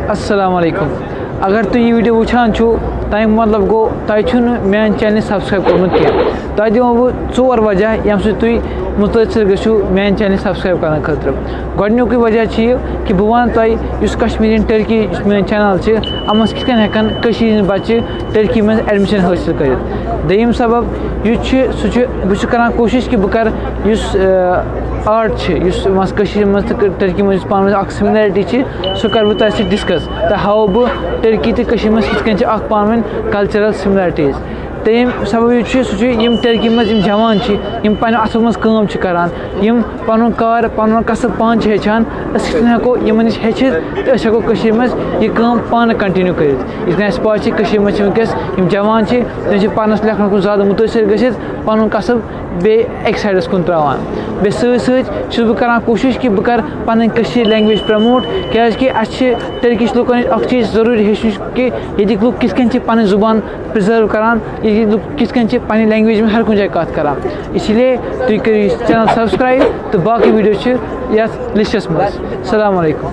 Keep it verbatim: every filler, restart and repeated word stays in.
السلام علیکم۔ اگر تُہۍ یہِ ویٖڈیو وٕچھان چھُو، تَمیُک مطلب گوٚو تۄہہِ چھُو نہٕ میٛانہِ چینلہِ سبسکرایب کوٚرمُت کینٛہہ۔ تۄہہِ دِمو بہٕ ژور وجہ ییٚمہِ سۭتۍ تُہۍ مُتٲثر گٔژھِو میٛانہِ چینلہِ سبسکرایب کرنہٕ خٲطرٕ۔ گۄڈٕنیُکُے وجہ چھُ یہِ کہِ بہٕ وَنہٕ تۄہہِ، یُس کشمیٖری ٹرکی یُس میٛٲنۍ چینل چھِ، اَتھ منٛز کِتھ کٔنۍ ہٮ۪کَن کٔشیٖرِ ہِنٛدۍ بَچہِ ٹرکی منٛز ایڈمِشن حٲصِل کٔرِتھ۔ دوٚیِم سبب یُس چھُ، سُہ چھُ، بہٕ چھُس کران کوٗشِش کہِ بہٕ کرٕ یُس، آرٹ چھِ، یُس مان ژٕ کٔشیٖرِ منٛز تہٕ ٹرکی منٛز یُس پانہٕ ؤنۍ اکھ سِملیرٹی چھِ، سُہ کَرٕ بہٕ تۄہہِ سۭتۍ ڈِسکَس تہٕ ہاوو بہٕ ٹرکی تہٕ کٔشیٖرِ منٛز کِتھ کٔنۍ چھِ اَکھ پانہٕ ؤنۍ کَلچَرَل سِملیرٹیٖز۔ ترٛیٚیِم سبب یُس چھُ، سُہ چھُ یِم ٹرکی منٛز یِم جوان چھِ، یِم پنٛنٮ۪ن اَتھو منٛز کٲم چھِ کَران، یِم پَنُن کار، پَنُن کَسٕب پانہٕ چھِ ہیٚچھان، أسۍ کِتھ کٔنۍ ہٮ۪کو یِمَن نِش ہیٚچھِتھ تہٕ أسۍ ہٮ۪کو کٔشیٖرِ منٛز یہِ کٲم پانہٕ کَنٹِنیوٗ کٔرِتھ۔ یِتھ کٔنۍ اَسہِ پَے چھِ، کٔشیٖرِ منٛز چھِ وٕنکٮ۪س یِم جوان چھِ، تِم چھِ پَرنَس لیکھنَس کُن زیادٕ مُتٲثر گٔژھِتھ پَنُن کَسٕب بیٚیہِ اَکہِ سایڈَس کُن ترٛاوان۔ بیٚیہِ سۭتۍ سۭتۍ چھُس بہٕ کَران کوٗشِش کہِ بہٕ کَرٕ پَنٕنۍ کٔشیٖرِ لینٛگویج پرٛموٹ، کیٛازِکہِ اَسہِ چھِ ٹٔرکِش لُکَن نِش اَکھ چیٖز ضٔروٗری ہیٚچھنٕچ کہِ ییٚتِکۍ لُکھ کِتھ کٔنۍ چھِ پَنٕنۍ زُبان پرٛزٲرٕو کَران، ییٚتِکۍ لُکھ کِتھ کٔنۍ چھِ پَنٕنۍ لینٛگویج منٛز ہر کُنہِ جایہِ کَتھ کَران۔ اِسی لیے تُہۍ کٔرِو یہِ چینل سبسکرایب تہٕ باقٕے ویٖڈیو چھِ یَتھ لِسٹَس منٛز۔ السلام علیکم۔